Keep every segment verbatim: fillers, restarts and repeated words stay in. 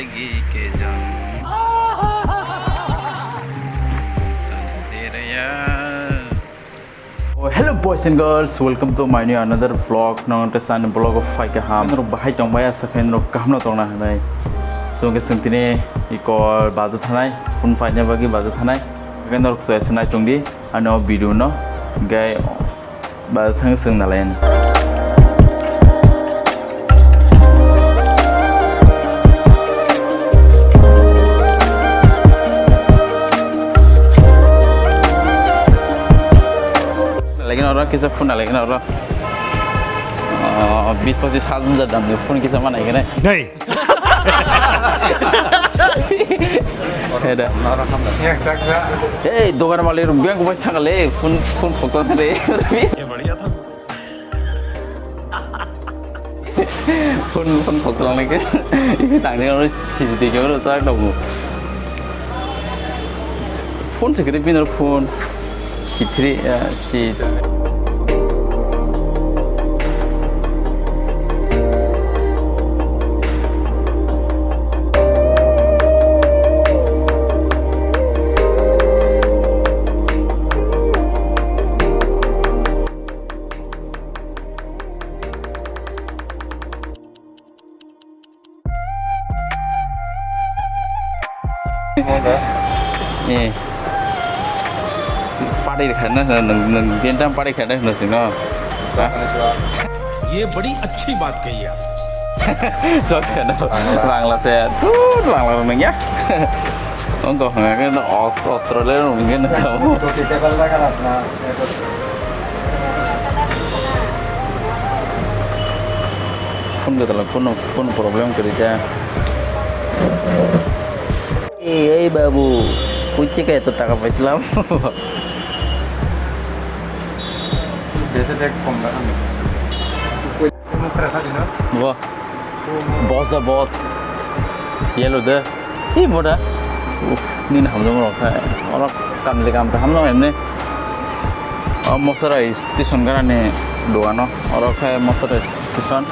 Oh, hello boys and girls, welcome to my new another vlog. Nong ta san vlog of phai kaham. Norok bahai tong baya sa khen norok kaham no tong na hanai. So ke sing tini iko baja thanai, phone phai na bagi baja thanai. Ke norok so esenai tong di. Ano video no gai ba thang sung na len. Lagi na ora kisa phone lagi na ora. Ah, bis pochis hajar dam ni phone kisa mana kene. Hey. Heda. Hey, dogan malik rok beng bai sangale phone phone phokto re. Phone phone phokto nang ke. Ini tang jeng ro C C T V camera chak dong. Phone se kiri pinor phone. C three, uh, C. Eh. Pari khana nang nang dentam pari khana nang sino. ये बड़ी अच्छी बात कही आप। Sok sana. Bangla se. Tun Bangla nang ya. Ongko hanga ke os Australia nang ya nang. Phone ko tala phone phone problem kari ja. Ei ei babu, koi theke eto taka paislam? Bete tek kom da. Bo. Boss da boss. Yellow da. Hi bo da. Uf, nini hamjong rok hai. Oro kamle kam ta hamjong emne. O Mosora station garani dogano. Oro khai Mosora station.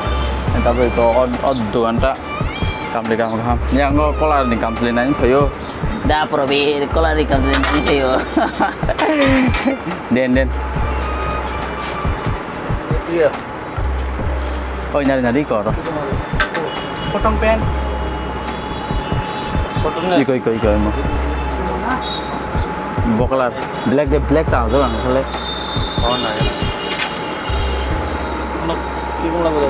Tabe ko o, o doganta. Kamle kam ham. Yang o kolar ni kamle nai phayo. Da Probir, kolar ni kamle nai phayo. Den den. Iya. Oi, nari nari kor. Potong pen. Potong na. Iko iko iko imo. Boklar black de black chang jo ang khale. Oh na. Nok kibung lagu de.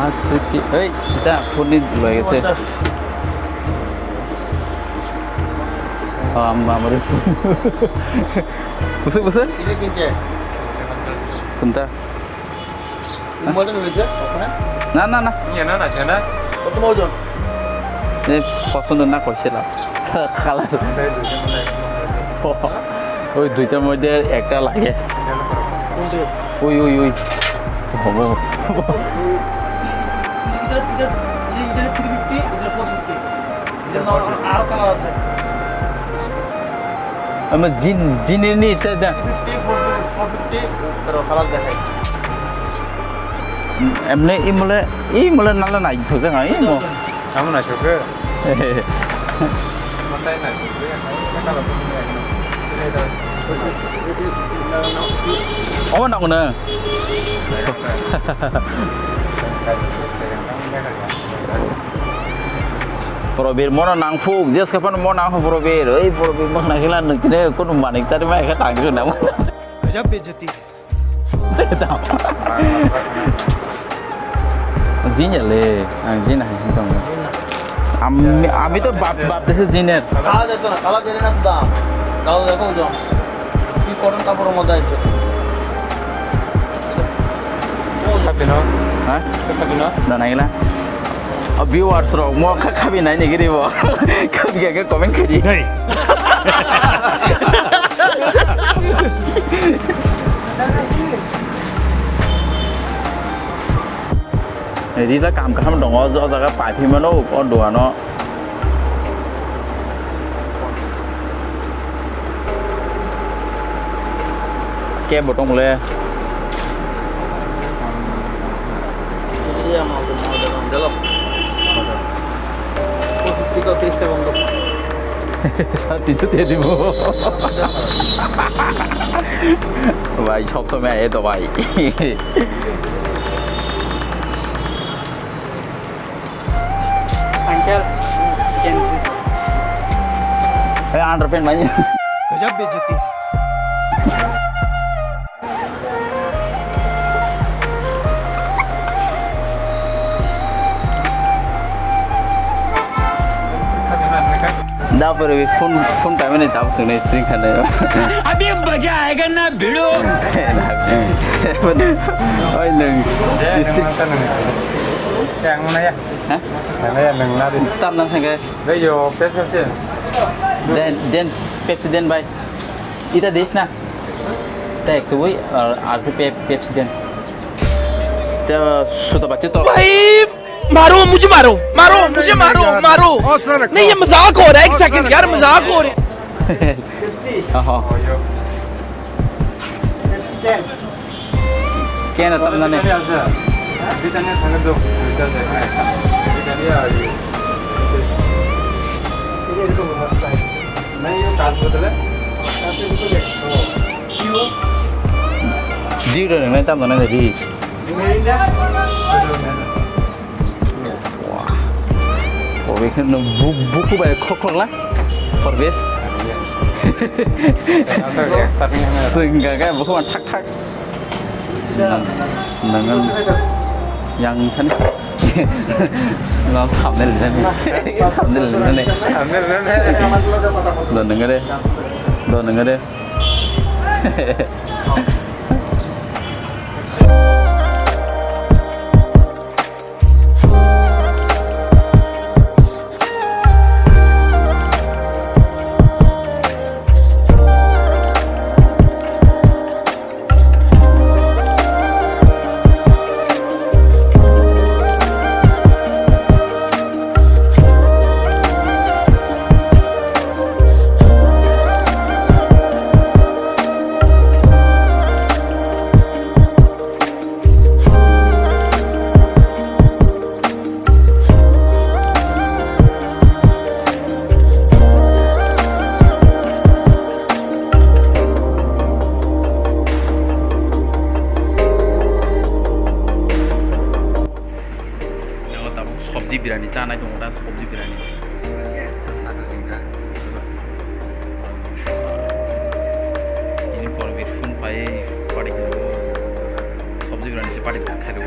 Aswk, ei, da, phone ni loi gese. Am, am, re. Bwswk, bwswk? Ini kinche. Kunta? Model hoyse, okhone? Na, na, na. Iya, na, na, na. Kotoma ojon? Ei, posondo na koise la. Kala. Oi, duitar moddhe ekta lage. Oi, oi, oi. Hobo. Ita, ita, ita three fifty, ita four fifty. Ita aro, aro colour ase. Ama jin, jin ni ita da. Three fifty, four fifty, aro colour dekhai. Emne imole, imole nala nai thujang ai mo. Amo naithok khe. Matai naithok khe. Omo nango na. Probir mono nangphuk, jeska phano mono nangphuk Probir. Oi Probir mono nangkhila nung tine kono manik chari mai kha tangkhe na. Gajab bejati. Jin ya le, ang jin hai hin tong. Ami, ami to bap, bap desa jiner. Kala jeto na, kala jene na da. Kala jeko ujo. Ki cotton kapor mo dai se. Kapino? Ha? Kapino? Da naila. O viewers rok mo kha khabi nai ni giri bo. Khabi ga comment khaidi. Hey. Rida kam kaham dong o jaga pai phi mano o dogano. Ke botong le. Sati jute dibo. Bhai, sob somoi aye to bhai. Uncle, Gen Z. Hey, underpant bhai. Gajab bejati. Da pore phone, phone paimani da phone ni string khane. Abhi maza aayega na bhido. Oi nung. String. Yang mana ya? Ha? Yang mana ya, nung nari. Tam nang thangke. Bai yo, Pepsi. Den, den, Pepsi den bhai. Ita des na. Tek tu bhai, ar, ar Pep-, Pepsi den. Te suta bacche to. भाई, मारो, मुझे मारो, मारो, मुझे मारो, मारो। नहीं, ये मजाक हो रहा है, एक सेकंड यार, मजाक हो रहा है। Oho. Kena tam nani. Zero nang nai tam nani ri. Wah. Obe khe no bu-, buku bai khok khok la. Forbes. Sengga ga buku ma thak thak. Nang yang kan. Lo thumbnail ni. Thumbnail ni. Lo nang de. Lo nang de. Tabuk sobji birani chanai tongo da, sobji birani. Ini por bir phone pai party khairo. Sobji birani se party khairo.